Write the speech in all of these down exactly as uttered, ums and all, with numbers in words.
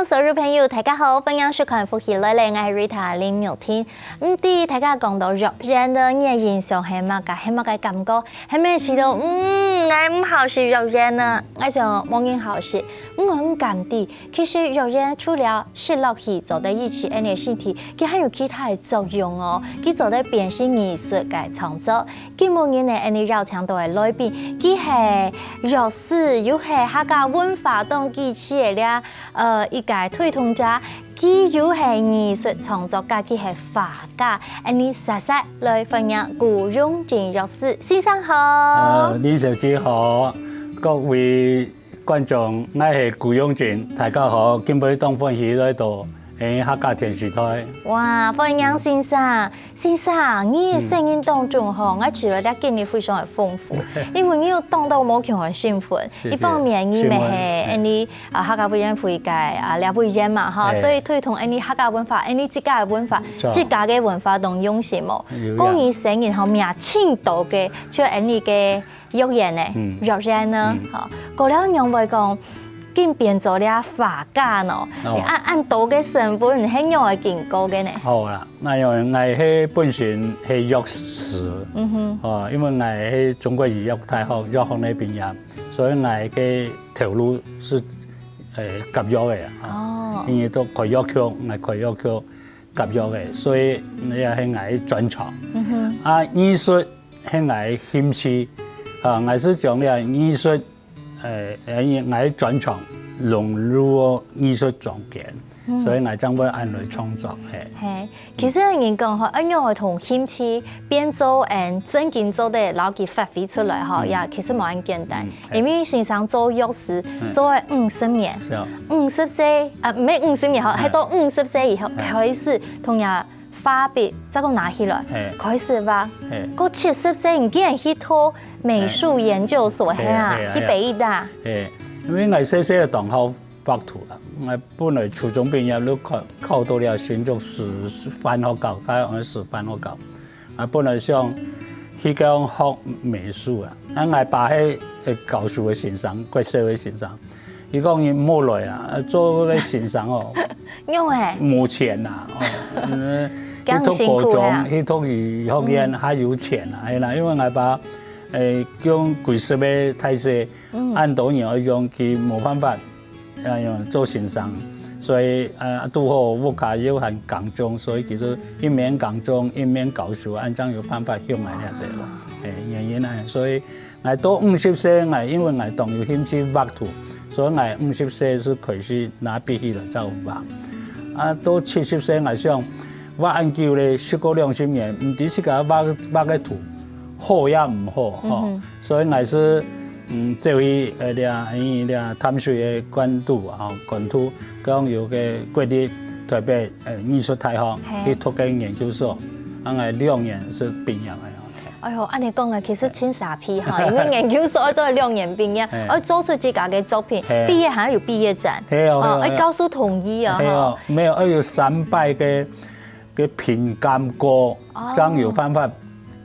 所有朋友，大家好，歡迎收看《福氣來了》，𠊎係Rita林玉婷。毋知大家講到玉燕个，你个印象係麼个？係麼个感覺？係毋係試到，嗯，𠊎毋好食玉燕呢？𠊎想無人好食，毋過毋敢知。其實玉燕除了食落去做得維持𠊎个身體，佢還有其他个作用哦。佢做得變成藝術个創作。今晡日呢，𠊎邀請到个來賓，佢係藥師，又係客家文化當支持个這 呃，一个推動者，佢又係藝術創作家，佢係畫家。𠊎俚煞煞來歡迎古永進藥師先生好。呃，林小姐好，各位觀眾，𠊎係古永進，大家好，今晡日當歡喜來到，誒，客家電視台。哇，歡迎先生！先生，你个生命當中吼，𠊎覺得這經歷非常个豐富，因為你有當多無共个身份。一方面，你乜係𠊎俚啊客家委員會个啊立委員嘛，吼，所以推動𠊎俚客家文化，𠊎俚自家个文化，自家个文化當用心哦。過你生命吼，命盡多个，就𠊎俚个玉燕呢，玉燕呢，吼，過了仰會講，竟變做這畫家呢？恁恁多个身份，你係仰會經過个呢？好啦， 那樣，𠊎係本身係藥師，哦，因為𠊎係中國醫藥大學藥學系畢業，所以𠊎个頭路係，誒，合藥个啊，因為都開藥局，𠊎開藥局合藥个，所以這係𠊎个專長。啊，藝術係𠊎个興趣，啊，𠊎係將這藝術 誒，𠊎个專長融入藝術中間，所以𠊎正會恁來創作，嘿。嘿，其實人講吼，恁樣會同興趣變做，嗯，正經做得摎佢發揮出來吼，也其實無恁簡單。因為先生做藥師，做了五十年，五十歲，啊，毋係五十年吼，係到五十歲以後開始同人 畫筆，再過拿起來，開始畫。過七十歲，你竟然去讀美術研究所，係啊，去北藝大。係，因為𠊎細細个當好畫圖啦，𠊎本來初中畢業就考考到了新竹師範學校，該安師範學校，啊，本來想去該學美術啊，啊，𠊎爸係教書个先生，國小个先生， 佢講你毋好來啊，做該先生哦，仰會？無錢啊，哦，去讀高中，去讀醫學院較有錢啊，係啦，因為𠊎爸，誒，降幾十歲大細，恁多年愛養佢無辦法，誒，做先生，所以，誒，堵好屋下又還耕種，所以其實一面耕種一面教書，恁正有辦法養𠊎這兜咯，誒，原因啊，所以 𠊎到五十歲，𠊎因為𠊎當有興趣畫圖，所以𠊎五十歲係開始拿筆起來照畫。啊，到七十歲，𠊎想畫恁久咧，食過兩十年，毋知自家畫畫个圖好也毋好吼。所以𠊎係嗯走去呃這這淡水个關渡啊，關渡，講有个國立台北呃藝術大學去讀个研究所，啊𠊎兩年係畢業个。 哎喲，恁樣講啊，其實盡沙鼻哈，因為研究所愛做兩年畢業，愛做出自家个作品，畢業還愛有畢業展，係哦，係哦，愛教授同意哦，係哦，沒有，愛有三擺个个評鑑過，正有辦法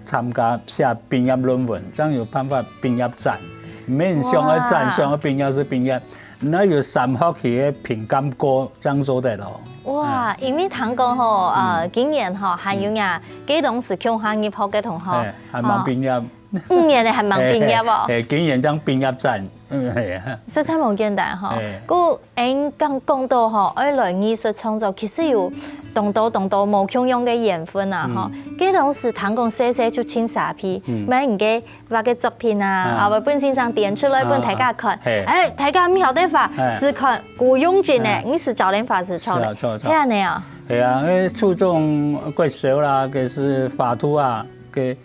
參加寫畢業論文，正有辦法畢業展。毋係想愛展，想愛畢業係畢業， 那有三學期个評鑑過正做得咯。哇，因為聽講吼，呃，今年吼還有呀，該當時共下入學个同學，係，還吂畢業，五年个還吂畢業哦。係，今年正畢業展，嗯，係啊。實在無簡單吼。係。故𠊎等講到吼，愛來藝術創作，其實有當多當多無共樣个緣分啊吼。該當時聽講細細就盡沙鼻，毋係你个 畫个作品啊，啊，𠊎分先生展出來分大家看。係。哎，大家毋曉得畫，係看古永進呢，你係教人畫係著呢，係恁樣啊？係啊，該初中、國小啦，該係畫圖啊，該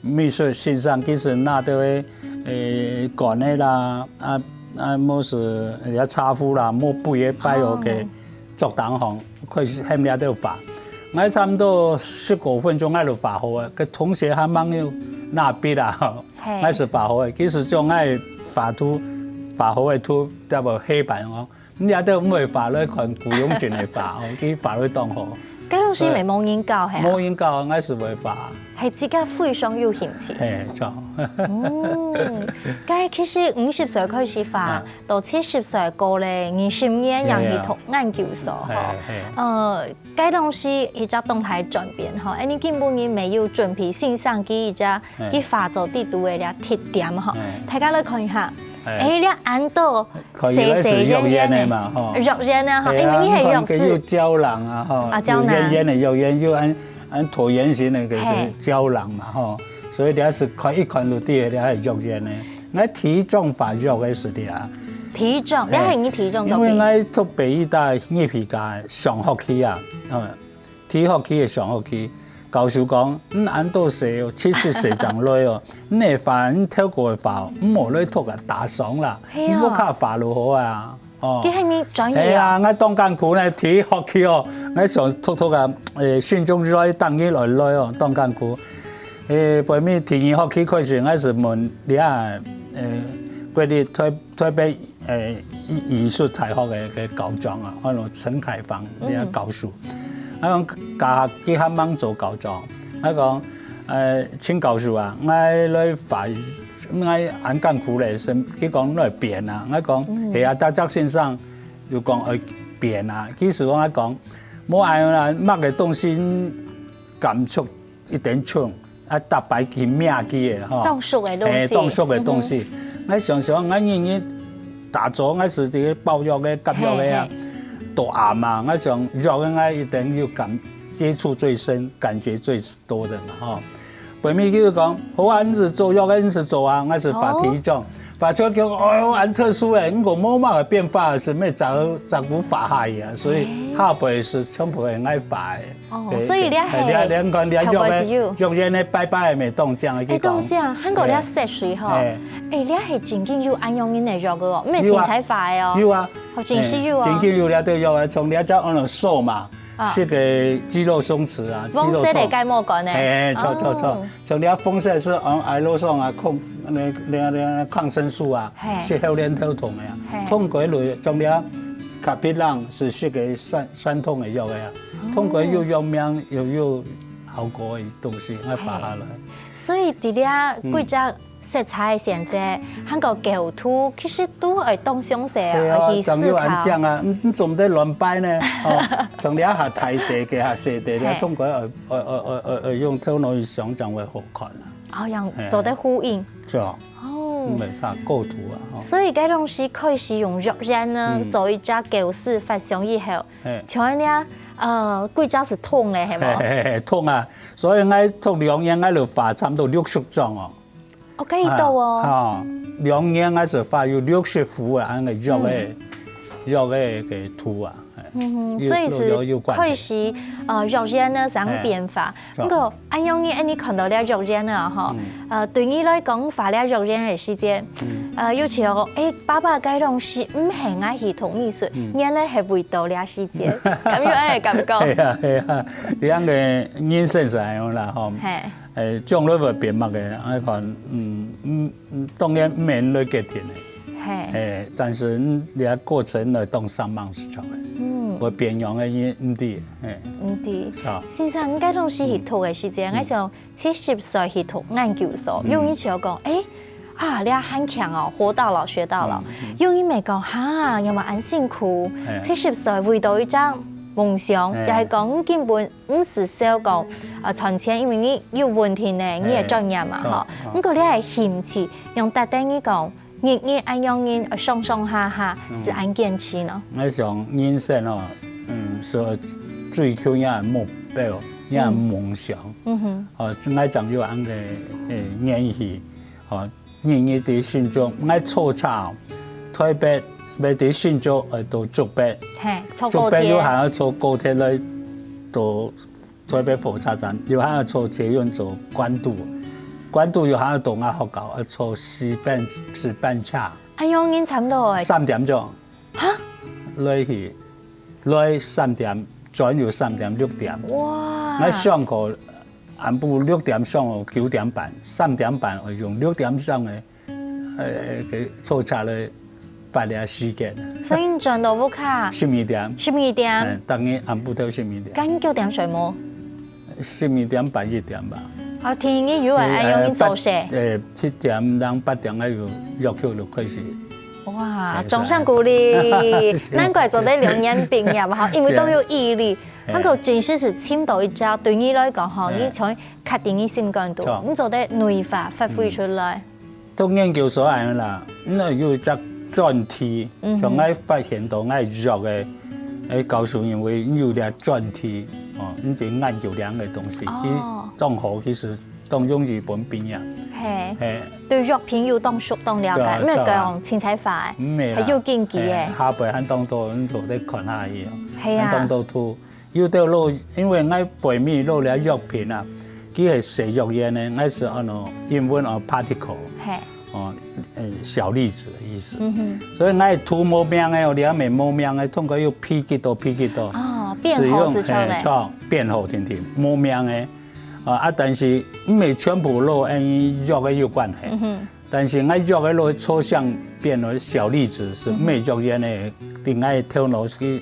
美術先生其實拿到个，誒，管个啦，啊啊，無係也茶壺啦，無杯个擺好个桌頂項，開始喊這兜畫。𠊎差毋多十五分鐘，𠊎就畫好啊，該同學還吂有拿筆啊。 𠊎係畫好个，其實將𠊎畫圖畫好个圖貼到黑板哦，你這兜毋會畫來看古永進个畫哦，佢畫來當好。該老師乜無人教係啊？無人教，𠊎係會畫。係自家非常有興趣。係，著。嗯，該其實五十歲開始畫，啊。到七十歲過了，二十年，係啊。也去讀研究所，係，吼。係。呃，該東西一隻動態轉變，吼，哎，你根本你沒有準備欣賞佢一隻，係。佢畫作底肚个這特點，吼。係。大家來看一下，係。哎，這恁多 可以，細細那是藥煙的嘛，吼。藥煙啊，吼，係啊，因為你係藥師。你看佢有膠囊啊，吼，啊，膠囊。有煙煙的藥煙，又恁，恁橢圓形的，就是膠囊嘛，吼。所以你還是看，一看就知，你還有藥煙的。那體重發藥的是的啊。體重，哎，你係你體重做咩？因為𠊎讀北藝大藝術家上學期啊，嗯， 第一學期个上學期，教授講，你恁多歲哦，七十歲正來哦，你个畫，你頭過个畫哦，毋好來讀啊，打爽啦，係哦。你屋下畫就好啊，哦。佢係你專業啊？係啊，𠊎當艱苦呢，第一學期哦，𠊎想讀讀啊，誒，心中熱，當日來來哦，當艱苦。誒，後尾第二學期開始，𠊎係問你啊，誒，國立台，台北 誒，藝，藝術大學个，个校長啊，安到陳凱芳，嗯。這教授。啊，講教學佢還吂做校長。啊，講，誒，陳教授啊，𠊎來畫，𠊎恁艱苦咧，係，佢講來變啊。𠊎講，嗯。係啊，大家先生又講愛變啊。其實𠊎講，無恁樣啦，麼个東西感觸 一點重，啊，逐擺去摸佢个，吼。當熟个東西。嘿，當熟个東西。嗯哼。𠊎想想，𠊎日日打坐，𠊎係這个包藥个、夾藥个啊，嘿，嘿。都暗啊。𠊎想，藥个𠊎一定有感，接觸最深、感覺最多的嘛，吼。後尾佢就講，好啊，你係做藥个，你係做啊，𠊎係畫體重。哦。畫出來叫，哎喲，恁特殊誒，你講無麼个變化，係毋係早，早古畫下去啊？所以，哎。下輩係全部會愛畫誒。 哦，嘿，所以這係，嘿，這，這，你看，這藥个，頭擺係有。藥煙个拜拜个，袂當靚个，哎，去講。當靚，還過這色水吼。嘿。哎，這係真正有恁樣个藥个哦，毋係凊彩畫个哦。有啊。哦，真係有哦。嘿，真正有這个藥啊，像這隻安到瘦嘛，啊。係个肌肉鬆弛啊，黃色个肌肉痛。該毛管呢。嘿，嘿，著，著，著。哦。像這紅色係安到艾洛松啊，抗，那，那，那抗生素啊，嘿。係後面頭痛个啊。嘿。痛過了，像這卡必朗係係个酸，酸痛个藥个啊。哦。痛過又有名，又有 效果个東西，愛畫下來。嘿。所以佇這幾隻色彩个選擇，嗯。還有構圖，其實都會當詳細啊，對啊，去思考。正有恁靚啊，你，你做毋得亂擺呢，哦，像這下大地，這下細地，嘿。你通過愛，愛，愛，愛，愛用頭腦去想，正會好看啊。哦，樣做得呼應。嘿。是啊。哦。嗯，沒錯，構圖啊，哦。所以該東西開始用藥煙呢，嗯。做一隻構思發想以後，嘿。像恁樣，呃，幾隻係痛咧，係無？嘿，嘿，嘿，痛啊！ 所以𠊎讀兩年，𠊎就畫差毋多六十張哦。哦，該多哦。啊，哈，兩年𠊎係畫有六十幅个恁个藥个，嗯。藥个个圖啊。嘿。嗯哼，有，所以係有，有關係。開始，呃，藥煙呢，想變化。嘿。毋過，恁樣你，你看到這藥煙啊，吼，嗯。呃，對你來講，畫這藥煙个時節，嗯。呃，有時候，誒，爸爸該東西毋係𠊎去讀美術，嗯。原來係為到這時節，敢有恁个感覺？係啊，係啊，這樣个人生係恁樣啦，吼。嘿。 誒，將來會變麼个，愛看，嗯，嗯，嗯，當然毋免來決定个。嘿。誒，但是，嗯，這過程來當生猛係長个。嗯。會變樣个，你毋知，嘿。毋知。是啊。先生，你該當時去讀个時節，嗯。𠊎想七十歲去讀研究所，嗯。有人就講，誒，啊，這還強哦，活到老學到老。嗯，嗯。有人乜講，哈，有無恁辛苦？嘿。七十歲為到一張夢想，嘿。也係講你根本 毋係想講，呃，賺錢，因為你有穩定个，你个專業嘛，嘿，吼。著，嗯。毋過你个興趣，用特定你講，日日恁樣人，呃，上上下下，嗯。係恁堅持呢？𠊎想人生哦，嗯，係追求你个目標，你个夢想。嗯哼。哦，𠊎正有恁个，誒，願意，哦， 日日在新竹，𠊎坐車，台北，愛在新竹，愛到竹北。嘿，坐高鐵。竹北又還愛坐高鐵來到台北火車站，又還愛坐捷運到關渡，關渡又還愛到𠊎學校，愛坐四班，四班車。哎喲，恁慘个哦。三點鐘。哈？來去，來三點，轉又三點，六點。哇。𠊎上課 暗晡六點上哦，九點半，三點半，哦，用六點鐘个，呃，个坐車來八个時間。所以你轉到屋下，十二點。十二點。嗯，當日暗晡頭十二點。該你幾點睡無？十二點半一點吧。哦，天日有會恁樣你早些。呃，八，呃，七點零八點還有藥局就開始。哇，掌聲鼓勵！難怪做得兩年畢業哈，因為都有毅力。還過真實係尋到一隻對你來講哈，你從刻在你心肝肚，你做得內化發揮出來。 讀研究所恁樣啦，那有一隻專題，像𠊎發現到𠊎弱个，欸，教授認為你有這專題，哦，你就研究這樣个東西，哦，正好其實當容易分畢業。嘿，嘿，對藥品有當熟當了解，對啊，毋係講凊彩發个，毋係啦，還有根據个。嘿，下背還當多人做得看下去哦，係啊，還當多圖。 有兜老，因為𠊎背尾老了藥品啊，佢係寫藥丸呢，𠊎係安到英文哦，particle，嘿，哦，呃，小粒子的意思。所以𠊎塗無名个哦，裡面無名个，通過又批幾多批幾多，哦，編號係這樣嘞。係，就編號定定，無名个。啊，啊，但是毋係全部老，因為藥个有關係。 但是𠊎藥个落抽象變為小粒子，係無藥丸个，對𠊎頭腦係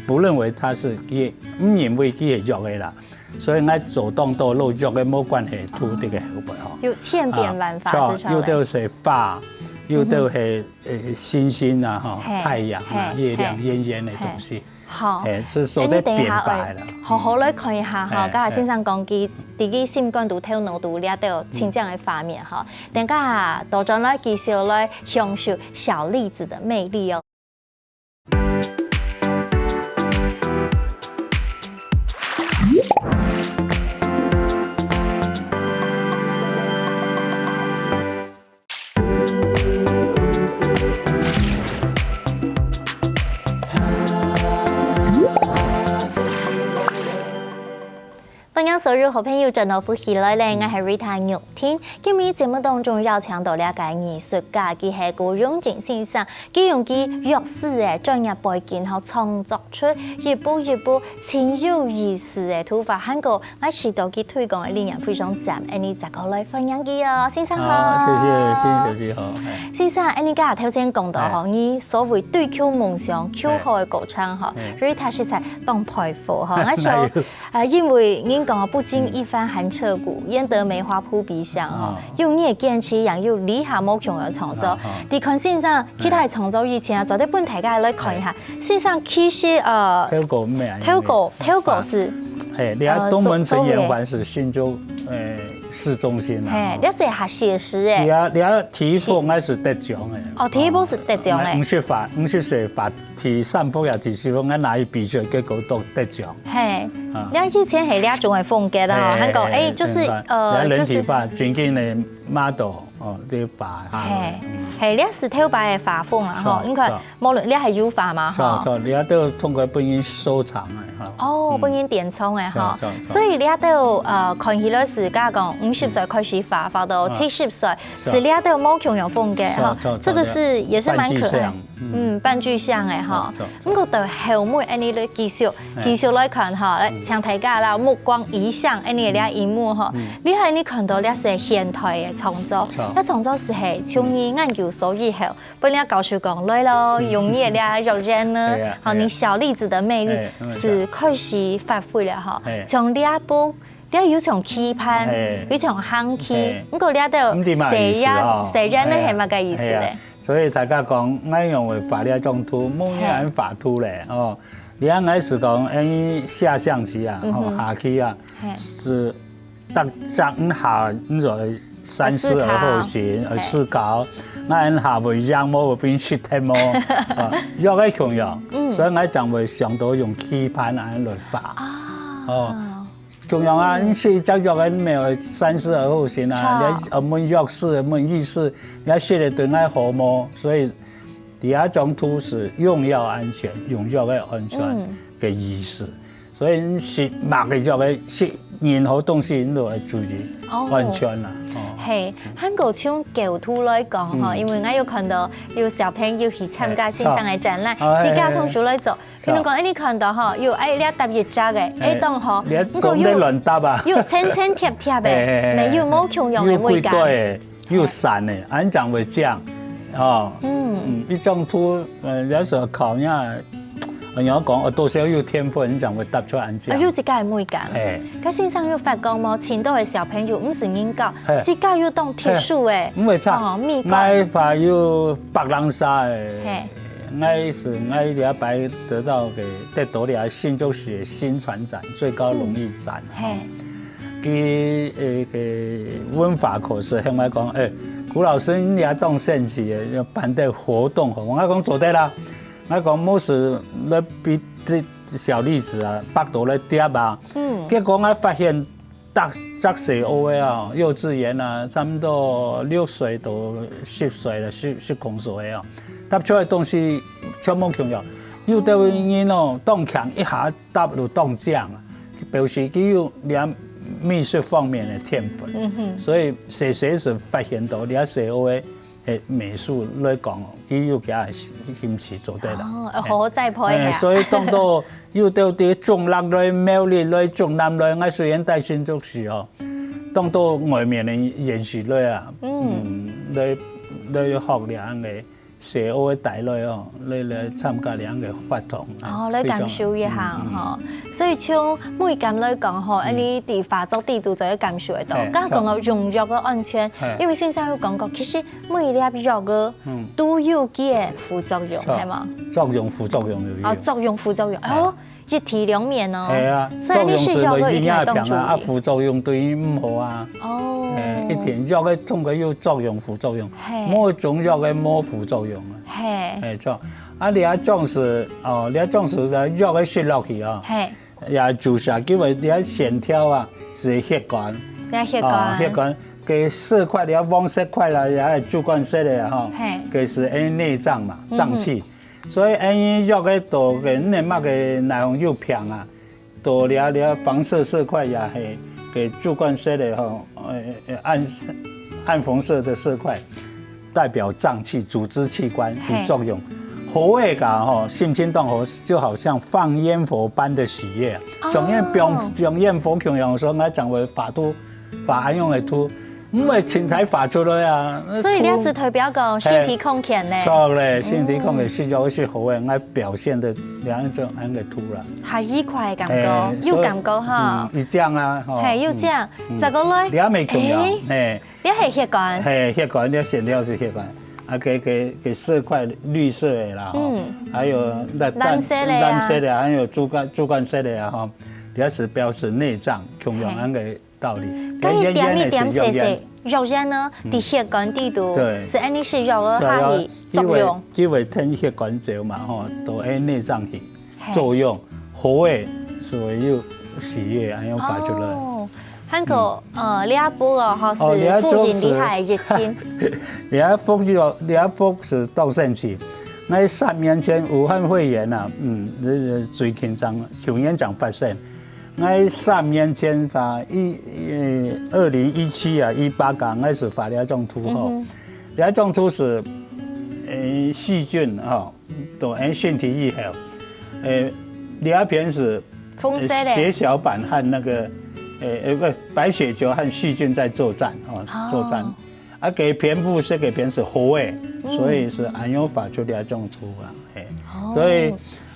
不認為佢係，佢毋認為佢係藥个啦。所以𠊎做當多落藥个無關係，塗這个後背吼。有千變萬化，啊，係有兜係花，有兜係，呃，星星啊，吼，嘿，太陽啊，嘿，月亮，嘿，圓圓个東西。嘿。 好，欸，係所在變化啦。好好來看一下哈，剛才先生講佢，在佢心肝肚、頭腦肚裡頭有清淨个畫面哈。等下倒轉來繼續來享受小粒子的魅力哦。 歡迎所有好朋友轉到福氣來了，𠊎係Rita玉婷。今日節目當中邀請到這个藝術家，佢係古永金先生，佢用佢弱視个專業背景吼，創作出一部一部盡有意思个圖畫，還過 𠊎試著佢推廣个理念非常讚，恁呢再過來歡迎佢哦，先生好。好，謝謝，謝謝小姐好。哎。先生，恁呢頭先講到吼，哎。你所謂追求夢想、求學个過程吼，哎。Rita實在當佩服吼。哎，𠊎想，哪有？啊，因為您講不經一番寒徹骨，嗯。焉得梅花撲鼻香吼。哦。有你个堅持，也有這下無窮个創作。哦，哦。在看先生其他个創作以前啊，做得分大家來看一下。哎。先生其實，呃，頭過毋係恁樣。頭過，頭過係 嘿，你看，呃，東門陳延環係新竹，呃，市中心啊，嘿，吼。這係較寫實欸。你看，你看第一幅應該係得獎欸。哦，第一幅係得獎欸。五十畫，五十歲畫，第三幅也第四幅，𠊎拿去比賽，結果都得獎。嘿，啊。你看以前係這種个風格啦，嘿，還講，嘿，欸，就是，嘿，呃，你看人體畫，就是真正个model，哦，這畫下來，嘿，嗯。嘿，這係頭擺个畫風啊，吼，是啊，你看，是啊。 無論你還有畫嘛，吼。是啊，是啊，你都通過分人收藏个，哈。哦，嗯。分人典藏个，是啊，吼。是啊，是啊。所以你都，呃，看起來係，假講五十歲開始畫，畫到七十歲，嗯。是啊。係你都無共樣風格，是啊，吼。是啊，是啊，這個是，也是蠻可愛。半具象，嗯。嗯，半具象个，吼。是啊，是啊，是啊。毋過到後尾，恁呢來繼續，嘿。繼續來看，吼，來，嗯。請大家啦，目光移向恁呢个螢幕，吼。嗯。你看你看到這係現代个創作，是啊。這創作係，係從你研究所以後， 分這教授講，來咯，嗯。用你个這藥丸呢，係啊，吼，係啊。你小粒子的魅力係，嗯，係開始發揮了吼。係。像這部，這有像棋盤，係。有像象棋，係。毋過這都毋知麼个意思吼。細人，細人呢係麼个意思咧？係啊。所以大家講，𠊎用會畫這張圖，無人畫圖咧，哦。你看，𠊎係講，哎，下象棋啊，吼，嗯哼。下棋啊，係。係 逐隻你下，你就三思而後行，思考。而思考。嘿。𠊎下會贏無，會分人食忒無？啊，藥个共樣，嗯。所以𠊎正會想到用棋盤恁樣來畫。啊。哦，共樣啊，嗯。你食一隻藥个，你乜愛三思而後行啊，著。你愛問藥師，問醫師，你愛食了對𠊎好無？所以，第二張圖係用藥安全，用藥个安全嗯。个意思。 所以你食麼个藥个，食任何東西，你都愛注意哦。安全啦，哦。嘿，還過從角度來講吼，嗯。因為𠊎有看到有小朋友去參加先生个展覽，哎，自家動手來做。是啊。譬如講，哎，你看到吼，有，哎，這搭一隻个，哎，哎，當好，你毋過又，講得亂搭啊。又層層疊疊个，哎，哎，哎，沒有無共樣个味感。又貴貴个。 又散个，恁樣會靚。哦，嗯，一張圖，呃，有時候考人家，人家講，哦，多少有天分，你講會答出來恁樣。啊，有自家个美感。哎，該先生有發覺無？尋到个小朋友，毋使人教，嘿，自家有當特殊个，嘿，毋會差。哦，美感。𠊎話有白浪沙个，嘿，𠊎是𠊎這擺得到个，得到了新竹市个薪傳展最高榮譽獎。嘿，佢个文化課是向𠊎講，哎，古老師，你也當神奇个，辦个活動吼，𠊎講做得啦。 𠊎講，牧師來比這小例子啊，百度來貼啊。嗯，結果𠊎發現，逐隻細學个啊，幼稚園啊，差毋多六歲到十歲了，十十空歲个啊，答出來个東西全部共樣。有兜人哦，當強一下答就當靚啊，表示佢有這美術方面个天分。嗯哼，所以細細時發現到這細學个 誒，美術來講，佢有佢个興趣做得啦。哦，好好栽培一下。誒，所以當多有兜在中壢來、苗栗來、竹南來，𠊎雖然在新竹市哦，當多外面个人士來啊，嗯，來來學這樣个社會个帶來哦，來來參加這樣个活動。哦，來感受一下吼。所以像美感來講吼，恁呢在畫作裡肚就會感受得到。剛剛講到用藥个安全，因為先生有講過，其實 每粒藥个都有佢个副作用，係無？作用副作用有。哦，作用副作用，哦，一體兩面哦。係啊，所以你食藥个一定愛當注意。作用係會影響啊，啊副作用對你毋好啊。哦，誒，一定藥个總歸有作用副作用，係，無種藥个無副作用啊。係，誒，著。啊，你啊種係，哦，你啊種係藥个食落去啊。係。 也注射，因為你个線條啊，係血管，你个血管，哦，血管，該色塊，你个黃色塊啦，也係主觀色个吼，嘿，該係內臟嘛，臟器。所以恁樣藥个到該內膜个內容有病啊，到了了黃色色塊也係該主觀色个吼，呃，暗暗紅色个色塊。 代表臟器、組織器官有作用。好个吼，心情當好，就好像放煙火般的喜悅，像煙放放煙火共樣，所以𠊎正會畫圖，畫恁樣个圖，毋會凊彩畫出來啊。所以這係代表講身體康健呢。著咧，身體康健係有係好个，𠊎表現个兩種恁个圖啦。還愉快个感覺，有感覺哈。嗯，一樣啊，吼。嘿，有這樣，再過來，兩面共樣，嘿。 這係血管。嘿，血管，這線條係血管。啊，該該該色塊綠色个啦，吼，還有那藍色个啊，藍色个，還有主觀主觀色个啊，吼，這係表示內臟，共樣恁个道理。該一點一點細細，藥丸呢，在血管裡肚，對，係恁呢係藥个下去作用，因為因為跈血管走嘛，吼，到恁內臟去。 作用，好个，所以有喜悅，恁樣發出來。哦，還過，呃，這幅哦，吼，哦，係這幅係，這幅係當神奇。𠊎三年前武漢肺炎啊，嗯，這係最近正，舊年正發生。𠊎三年前啊，一，呃，二零一七啊，一八啊，𠊎係畫這張圖吼。這張圖係，呃，細菌吼， 到𠊎身體以後，誒，這片係紅色个，呃，血小板和那個，誒，呃，不，白血球和細菌在作戰，哦，作戰。啊，該片烏色个片係好个，所以係恁樣畫出這張圖啊，嘿。所以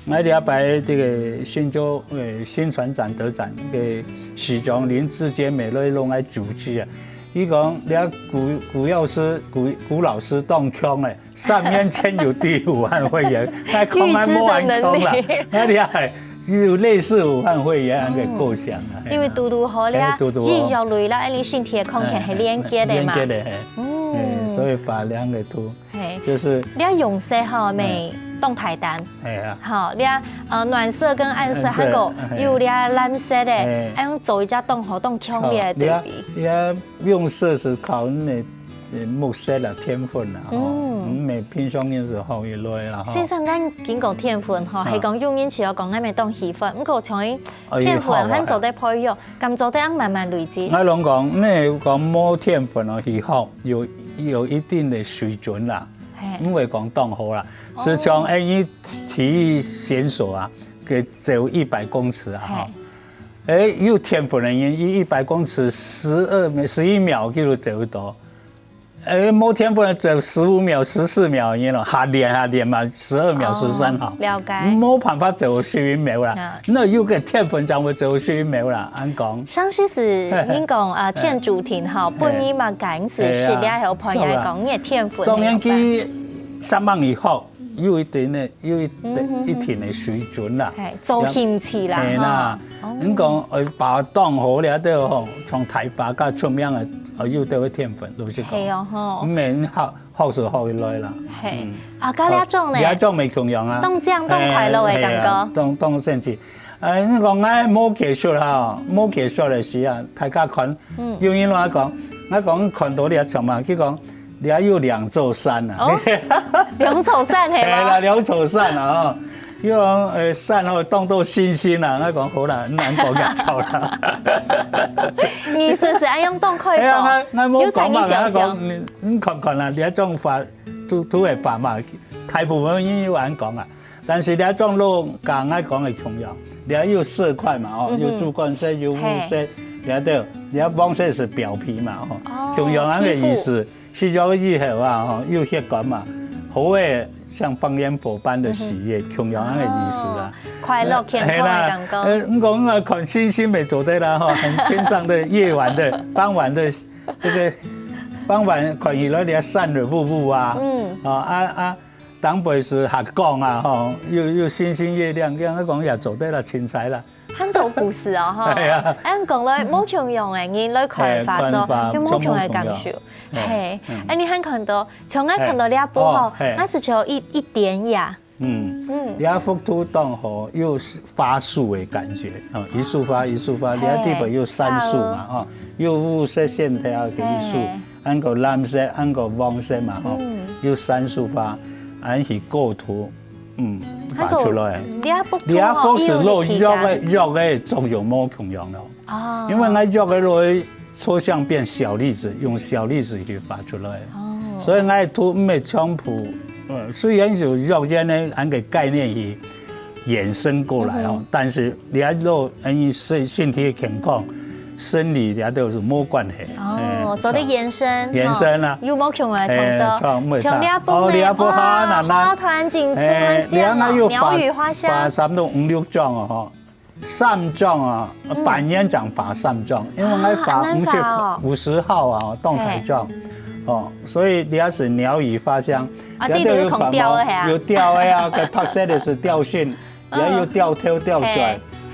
，𠊎這擺這個新竹，呃，薪傳獎得獎个市長林智堅妹妹攏來主持啊。佢講，這古古藥師、古古老師當強个， 三年前就知武漢肺炎，𠊎講𠊎無恁強啦，𠊎這下有類似武漢肺炎恁个構想啊。因為堵堵好了，嘿，堵堵好。醫藥類啦，恁呢身體个康健係連結个嘛。連結个，嘿。嗯。嘿，所以畫兩个圖，嘿，就係這用色吼，嘿，當大膽。嘿啊。好，這，呃，暖色跟暗色，暗色，還有，嘿，有這藍色个，嘿，恁樣做一隻當好、當強烈个對比。好，這，這 用色係靠你个，呃，目色啦、天分啦，吼，嗯，毋係平常人係學會來啦，吼。先生，𠊎經過天分吼，啊，係講有人就愛講𠊎乜當喜歡，毋過像天分還做得培養，敢做得恁慢慢累積。𠊎攏講，你講無天分哦，去學有有一定个水準啦，嘿，毋會講當好啦。哦，係像恁呢體育選手啊，佢走一百公尺啊，吼，嘿。 誒，有天分个人，佢一百公尺十二秒、十一秒佢就走得到。呃，無天分走十五秒、十四秒个人咯，下練下練嘛，十二秒、十三哈，了解。無辦法走十一秒啦。啊。那有个天分正會走十一秒啦，恁講。上次是您講，呃，天注定哈，嘿。本人嘛，感覺是，嘿啊。是了後朋友講，是啊。你个天分當然去上網以後，有一定的，有一定，嗯哼哼。一定的水準啦。嘿，做興趣啦，嘿啦。哈。哦。你講，呃，畫當好了，對吼，像大畫家出名的，呃，有這个天分，老實講。嘿哦，吼。毋免好 好手好一來啦。嘿，嗯。啊，該這種呢？哦，這種無共樣啊。當靚當快樂的感覺。嘿，嘿啊，當，當神奇。呃，你講𠊎無技術哈，無技術个時啊，大家看，嗯。有人來講，𠊎講看到這像嘛，佢講，這有兩座山啊。哦，兩座山係嗎？嘿啦，兩座山啊，哦。又講，呃，山吼當做星星啊，𠊎講好啦，恁講也好啦。你是不是愛用當快樂？哎呀，𠊎，𠊎無講嘛，有產業想象。𠊎講，你，你看看啦，這種畫 圖，圖个畫嘛，大部分人有恁講啊。但是這種老家𠊎講个共樣，這有色塊嘛，哦，嗯哼。有主觀色，有霧色，嘿。這个，這黃色是表皮嘛，哦。哦，共樣恁个意思，皮膚。洗咗以後啊，哦，有血管嘛，好个像放煙火般的喜悅，嗯哼。共樣恁个意思啦。哦，快樂健康的感覺。嘿啦，呃，你講，呃，看星星也做得啦，吼，很天上的夜晚的傍晚的 這个傍晚看起來這山霧霧啊，嗯。啊，啊，啊，當背時瞎講啊，吼，有，有星星月亮，恁樣講也做得啦，凊彩啦。很多故事哦，哈。哎呀。恁講來，無共樣个人來看畫作，哎，看畫，有無共樣个感受。全部共樣。嘿，嗯。哎，你還看到，像𠊎看到這幅吼，哎，哦，嘿。𠊎係只有一，一點呀。 嗯，嗯。這幅圖當好，有花束个感覺，哦，一束花，一束花，嘿，這地方有山樹嘛，花哦。哦，有五色線條个一束，嘿。還有藍色，還有黃色嘛，哦，嗯。有三束花，還係構圖，嗯，畫出來。還有這幅圖哦，這幅係落藥个，有力量。藥个作用無共樣咯。哦。因為𠊎藥个落 抽象變小粒子，用小粒子去畫出來。哦。所以𠊎个圖毋係全部，呃，雖然有藥丸个恁个概念去衍生過來哦，嗯哼。但是你愛做，嗯，身，身體个健康，生理這都係無關係。哦，哎，做得延伸，延伸啊。哦，有無共樣个創作？哎，創，無錯。像這幅呢，哦，這幅花，哇，那，那，花團錦簇，哎，很靚哦，這樣有花，鳥語花香。花差不多五六種哦，吼。 三種啊，嗯。半年正畫三種，因為𠊎畫五十，啊，恁樣畫哦。五十號啊，當大種。嘿。哦，所以這係鳥語花香。啊，這就有看無？這裡有鳥个係啊？有鳥个啊，該白色个係鳥訊，哦。也有鳥頭、鳥嘴，嘿，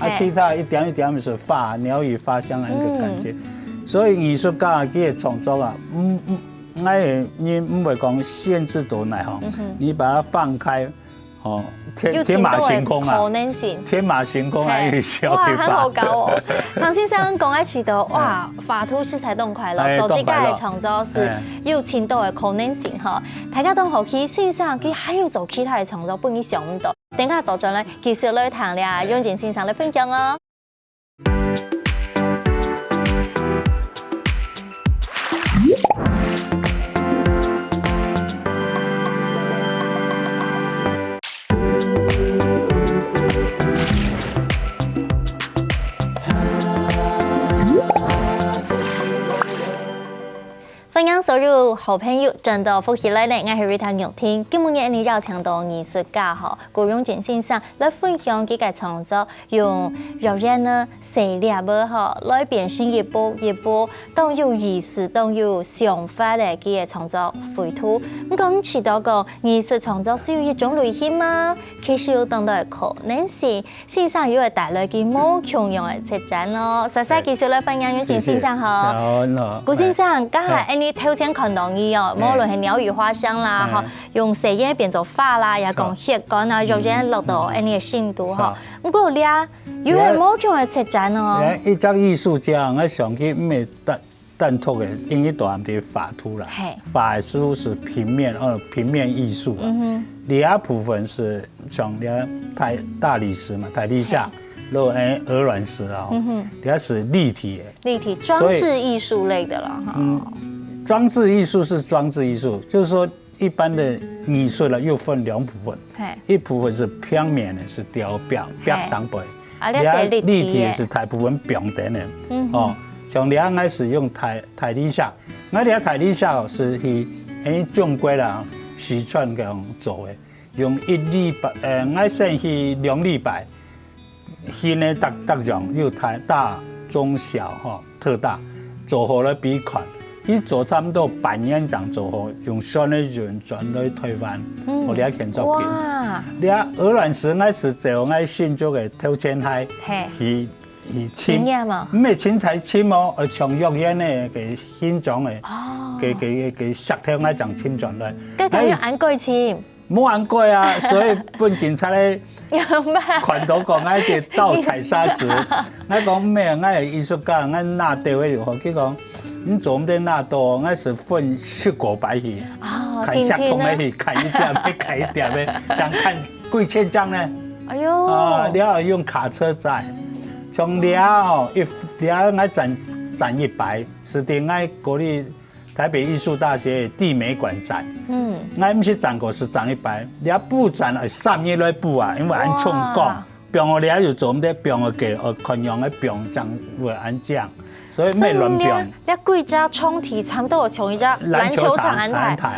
啊，嘿。其他一點一點係花，鳥語花香个感覺。嗯。所以藝術家佢个創作啊，嗯，嗯，𠊎个人毋會講限制到哪吼，嗯哼。你把它放開， 哦，天，有盡多个可能性。天馬行空啊。天馬行空啊，嘿，有小地方。哇，很好搞哦。唐先生講个時候，哇，哎。畫圖實在當快樂，哎，做自家个創作係，當快樂。哎。有盡多个可能性哈。大家當好奇，先生佢還有做其他个創作，分你想毋到。等下倒轉來，繼續來聽咧，哎。永進先生个分享哦。 歡迎所有好朋友轉到福氣來了，𠊎係Rita玉婷。今晡日𠊎等邀請到藝術家吼，古永進先生來分享佢个創作，用藥丸呢，細粒仔吼，來變成一幅一幅當有意思、當有想法个佢个創作繪圖。毋過你知道講，藝術創作係有一種類型嗎？其實有當多个可能性。 先生又會帶來佢無共樣个策展哦。煞煞繼續來歡迎永進先生吼。謝謝。好，你好。古先生，哎。剛才𠊎等頭前看到你哦，哎。無論係鳥語花香啦，哎。吼，用細圓變做花啦，也講血管啊，嗯。藥丸落到𠊎等个身肚吼。是。毋過這又係無共樣个策展哦。哎，一隻藝術家，𠊎想佢毋係單 單獨个，因為都還在畫圖啦。嘿。畫个時候係平面，呃，平面藝術啊。嗯哼。這部分係像這大，大理石嘛，大理石，嘿。然後，哎，鵝卵石啊，嗯哼。這係立體的。立體裝置藝術類的了哈。所以，嗯，裝置藝術是裝置藝術，就是說一般的藝術呢，又分兩部分。 嘿。一部分係平面个，係雕像，嘿。雕像背。啊，這係立體个。這立體个係大部分平面个。嗯哼。哦，像這𠊎係用大，大理石， 𠊎這大理石哦，係去，誒，中國啦，四川个人做个，用一禮拜，呃，𠊎先去兩禮拜，新个逐，逐樣有大，大、中、小，吼，特大，做好來分佢看。佢做差毋多半年正做好，用船个運轉來台灣，嗯。學這件作品。哇。這鵝卵石，𠊎係走𠊎新竹个頭前溪，嘿。去，去尋。經驗嘛。毋係凊彩尋哦，呃，像藥丸个，个形狀个，哦。个，个，个石頭，𠊎正尋轉來。該當然愛恁樣尋。 無恁樣啊，所以分警察咧看到講，𠊎个倒採砂紙，𠊎講毋係，𠊎係藝術家，𠊎拿到个就好。佢講，你做毋得拿到，𠊎係分十個擺去，哦，看相同个去，看一點个，看一點个，正看幾千張呢。哎喲，啊，了後用卡車載，像了後一了，𠊎賺，賺一擺，係定𠊎鼓勵 台北藝術大學地美館展，嗯，𠊎毋係展過，係展一擺，這布展愛三日來布啊，因為恁重工，哇，放落這又做毋得，放落去，呃，看樣个放，正會恁靚，所以毋係亂放。所以呢，這幾隻長體差毋多像一隻籃球場恁大。籃球場恁大，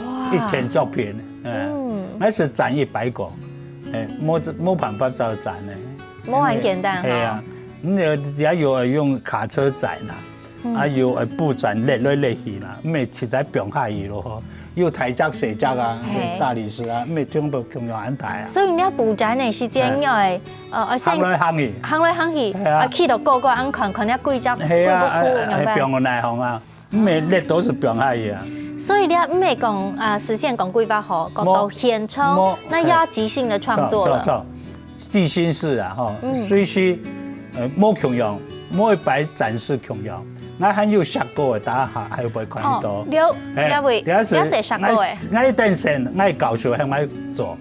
哇，一件作品，嗯，嗯，該係展一擺個，誒，無，無辦法照展个，無恁簡單哈。係啊，你也有用卡車載啦。 嗯。啊，有，呃，布展列來列去啦，毋係實在放下去咯，吼。有大隻細隻啊，嘿。大理石啊，毋係全部共樣恁大啊。所以你愛布展个時間，嘿。你愛，呃，愛先行來行去。行來行去，嘿啊。啊，去到各個恁看，看了幾隻，係啊，幾個鋪，啊，啊，明白？放个哪行啊？毋係列都係放下去啊。所以你毋係講，啊，事先講規劃好，講到現場，無，那要即興的創作了。無。著，著，著。 即興式啊，吼，嗯。隨時，呃，無共樣，每一擺展示共樣。𠊎還有石膏个，大家還，還有會看到。哦，了，嘿，了解，了解石膏个。𠊎，𠊎一等先，𠊎教授喊𠊎做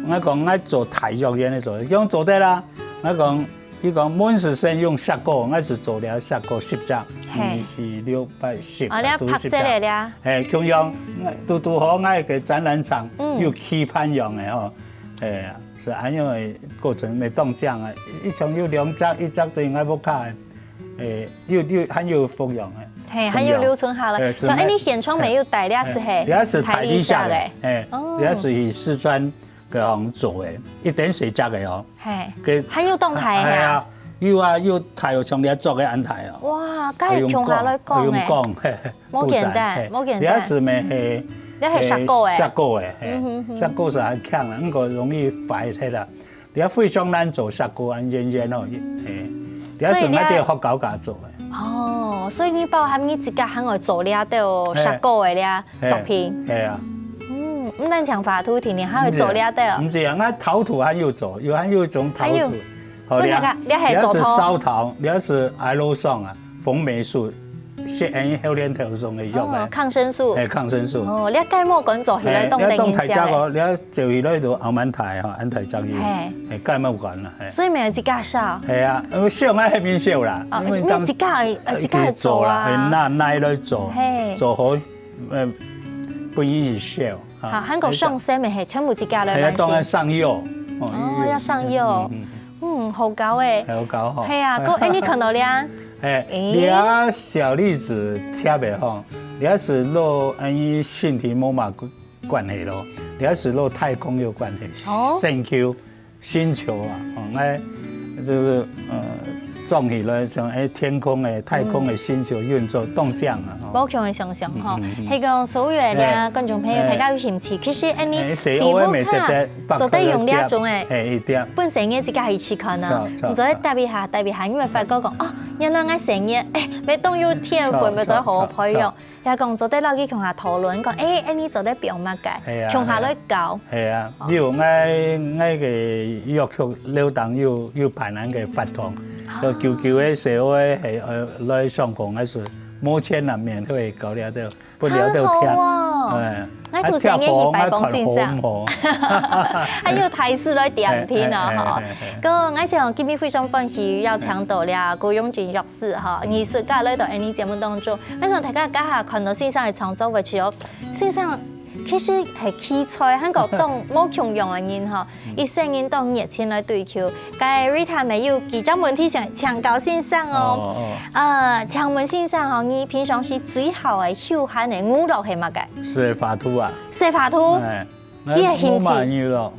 ，𠊎講𠊎做大約个做，佢講做得啦。𠊎講，佢講，阮係先用石膏，𠊎係做了石膏十隻，嘿。二、四、六、八、十，哦，你要啊，都十隻。白色个了。嘿，共樣，𠊎，拄拄好，𠊎个展覽場，嗯。有棋盤樣个吼，嘿啊。 係恁樣个過程，會當靚啊！一場有兩隻，一隻對𠊎屋下，誒，又，又還有復用个，嘿，還有留存下來。嘿，所以，哎，你現場沒有帶，這係嘿，嘿，這係大理石个，大理石个，嘿，哦。這係以四川个行做个，一點細隻个哦。嘿，該還有動態个啊？哎呀，有啊，有大有像這做个恁大哦。哇，該係共下來講个。用講，用講，嘿，嘿。 無簡單，布展，嘿，無簡單。這係咩？嘿，這係石膏个。嘿，石膏个，嘿，嗯哼哼。石膏係還輕啊，毋過容易壞忒啦。這非常難做石膏，恁圓圓哦，嘿，這係𠊎兜學校家做个。所以你，哦，所以你包含你自家還會做這兜石膏个這作品。嘿，嘿啊。嗯，毋單淨畫圖，天天還會做這兜。毋係啊，毋係啊，𠊎陶土還有做，有還有一種陶土。還有，好，你看，這，這係做陶。這係燒陶，這係艾羅爽啊。 紅黴素，食恁後年頭用个藥哦，个。抗生素。哎，抗生素。哦，你該毛管做起來哎，當得人惜咧。你當大隻哦，你做起來都後蠻大吼，恁大隻去。嘿。哎，該毛管啦，哎。所以無有一家燒。係啊，因為燒𠊎還免燒啦，哦，因為當你自家，呃，自家做啊。一起做啦，哎，拿，拿來做，嘿。做好，呃，分佢去燒。 好，還過上色个係全部自家來完成。係啊，當然上釉。哦，哦，要上釉。嗯，嗯，嗯。嗯，好搞欸。好搞吼。係啊，哎。過，哎，你看到了啊？哎，咦？這小粒子貼个吼，這係摎恁樣身體無麼个關係咯，這係摎太空有關係。哦。Thank you。 星球啊，哦，𠊎就是，呃，裝起來像，哎，天空的、太空的星球運作動向啊，吼。無共个想像吼，嗯，嗯，嗯。係講所有个咧，哎，觀眾朋友，哎。大家有興趣，其實恁樣，哎，細學个乜得得，地圖卡做得用這種个，哎，一點。本身个自家去試看啊，是啊，是啊，你做得搭一下，搭一下，你會發覺講，哦，原來𠊎細人，哎，乜當有天分，是啊，乜做得好好培養。是啊，是啊。 也講做得摎佢共下討論，講，哎，恁樣做得放麼个，係啊，共下來搞。係啊，哦。例如𠊎，𠊎个藥局樓頂有，有辦恁个活動，哦。就求求个社會係，呃，來上課，還係無錢啊，免費搞了就，分了就貼。很好哦。哎，𠊎都想要去拜訪先生。啊，貼好，𠊎看好毋好？還有台式來點評哦，哎，哎，哎，吼。哎，哎。 哥，𠊎想今日非常歡喜邀請到了古永鈞藥師吼，藝術家來到𠊎等節目當中。𠊎想大家這下看到先生个創作物時哦，先生其實係奇才，還過當無共樣个人吼，一生人當熱情來追求。該Rita乜有幾隻問題想請教先生哦。啊，請問先生吼，你平常時最好个休閒个娛樂係麼个？食畫圖啊。食畫圖？哎，你个興趣？無麼个娛樂。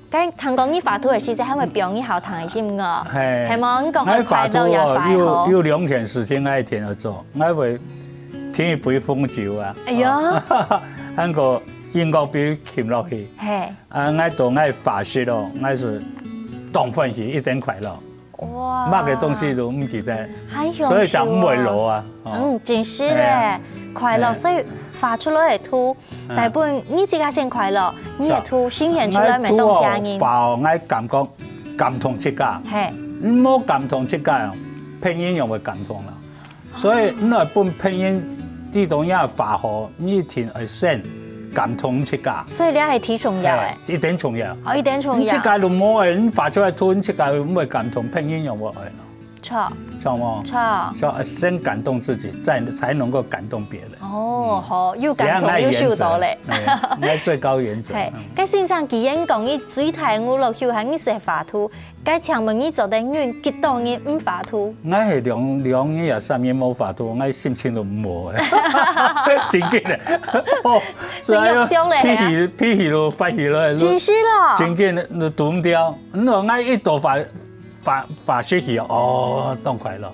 該聽講你畫圖个時節，還會表演好聽个音樂，係無？你講愛快樂也快樂。𠊎畫圖哦，有有兩件事情𠊎一定愛做，𠊎會聽一杯紅酒啊，哎喲，還過音樂會撳落去，係，啊，𠊎到𠊎畫室哦，𠊎係當歡喜，一定快樂，哇，麼个東西都毋記得，所以就毋會老啊。 嗯，真係咧，快樂，所以畫出來个圖，大部分你自家先快樂，你个圖呈現出來，無當嚇人。𠊎畫哦，𠊎感覺感動自家，係，你無感動自家哦，別人仰會感動啦。所以你愛分別人知道你畫好，你一定愛先感動自家。所以這係最重要个，一定重要。哦，一定重要。你自家都無愛，你畫出來圖，你自家都毋會感動，別人仰會愛呢？ 著，著無？著，所以先感動自己，再才能夠感動別人。哦，好，又感動又受到咧。這樣𠊎原則，哎，𠊎最高原則。係，該先生既然講你最大娛樂休閒，你係畫圖，該請問你做得忍幾多日毋畫圖？𠊎係兩兩日啊，三日無畫圖，𠊎心情都毋好誒，真緊誒。哦，所以啊，脾氣脾氣都發起來，真係咯，真緊都堵毋掉。你講𠊎一到畫 畫畫出去哦，當快樂。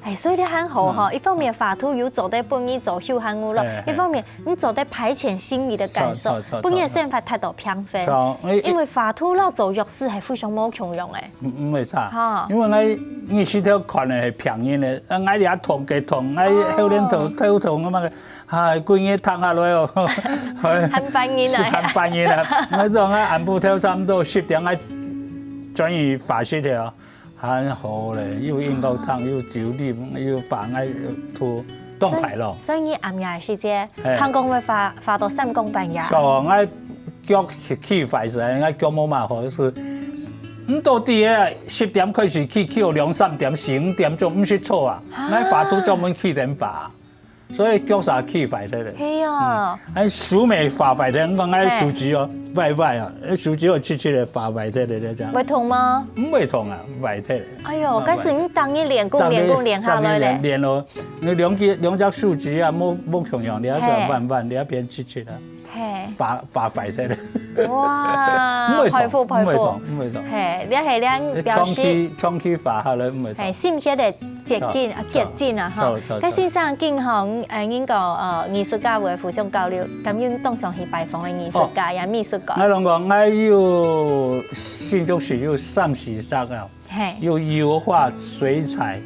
哎，所以你還好吼，一方面畫圖有做得分你做休閒娛樂，一方面你做得排遣心理的感受，分你的生活達到平衡。因為畫圖摎做樂事係非常無共樣誒。毋毋會差，因為𠊎日時頭看个係平面个，啊，𠊎這痛个痛，𠊎後面頭頭痛个麼个，哎，歸日躺下來哦，還煩人啊，還煩人啊。𠊎做𠊎暗晡頭差毋多十點，𠊎轉去畫室去哦。 還好咧，又運動堂，又酒店，又房，又塗，當快樂。所以你暗夜个時節，通常會畫畫到三更半夜。像𠊎腳起起壞勢，𠊎腳無麼好，係毋到底个十點開始起，起到兩三點、四五點鐘，毋識坐啊！𠊎畫圖專門起點畫。 所以腳儕起壞忒咧。係哦。嗯，啊手尾劃壞忒，你講𠊎手指哦，壞壞啊，手指哦，直直个劃壞忒咧，這樣。會痛嗎？毋會痛啊，壞忒咧。哎喲，該係你逐日練功練功練下來咧。逐日練練咯，你兩隻兩隻手指啊，無無共樣，你愛係彎彎，你愛變直直啊。 嘿。畫畫壞忒咧。哇，毋會痛，佩服佩服。毋會痛，毋會痛。嘿，這係恁表示長期長期畫下來毋會痛。嘿，心血个結晶啊，結晶啊，吼。著著著。該先生講吼，呃，恁个呃藝術家會互相交流，敢有當常去拜訪个藝術家呀、美術館？𠊎同你講，𠊎有新竹市有三四隻啊。 嘿。有油畫、水彩、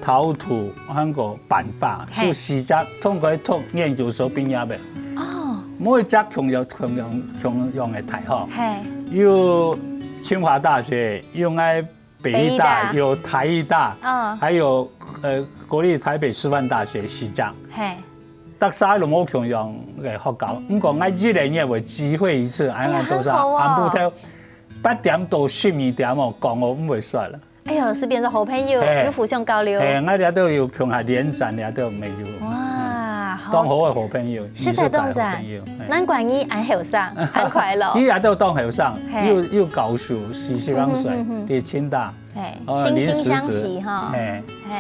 陶土，還有版畫，嘿。就四隻，通過讀研究所畢業个。哦。每一隻共樣共樣共樣个大學。嘿。有清華大學，有𠊎北藝大，北藝大。有台藝大，嗯。還有呃國立台北師範大學四隻。嘿。逐儕都無共樣个學校，毋過𠊎一個月會聚會一次，恁樣多少，也很好哦。暗晡頭 八點到十二點哦，講哦，毋會煞了。哎喲，係變成好朋友，嘿。有互相交流。嘿，𠊎這兜有共下聯展，這兜乜有。哇，嗯，好。當好个好朋友，實在當讚。藝術界好朋友，嘿。難怪你恁後生，恁快樂。佢這兜當後生，嘿。又又教書，四十零歲，嗯哼，嗯哼。在清大。嘿，哦，惺惺相惜哈。臨時職。嘿。嘿。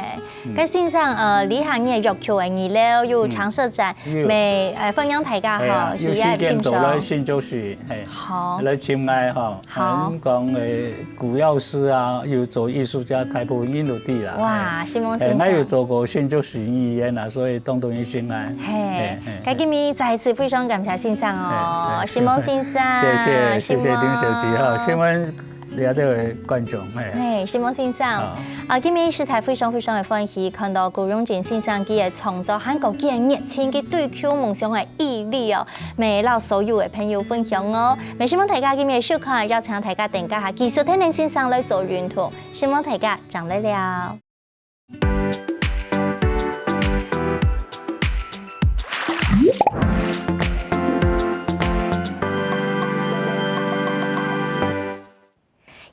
嗯。該先生，呃，這下你个樂曲个二樓有常設展，嗯，有。乜，呃，歡迎大家吼，係啊，有時間到來新竹市，嘿，好。來尋𠊎吼。好。嗯，講，呃，古藥師啊，有做藝術家，大部分印度地啦，哇，嘿。承蒙先生。嘿，𠊎有做過新竹市議員啊，所以當多人信賴。嘿，嘿，嘿，該今日再一次非常感謝先生哦，嘿，嘿。承蒙先生，謝謝，謝謝林小姐哈，承蒙 這兜个觀眾，嘿。嘿，承蒙先生。好。啊，今日實在非常非常个歡喜，看到古榮振先生佢个創作，還有佢个熱情，佢追求夢想个毅力哦，乜摎所有个朋友分享哦。乜承蒙大家今日个收看，邀請大家等一下繼續聽林先生來做運動，承蒙大家，正來尞。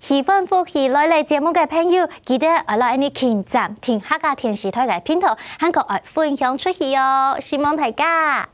喜歡福氣來了節目个朋友，記得愛摎𠊎等撳讚，訂客家電視台个頻道，還過愛分享出去哦！承蒙大家！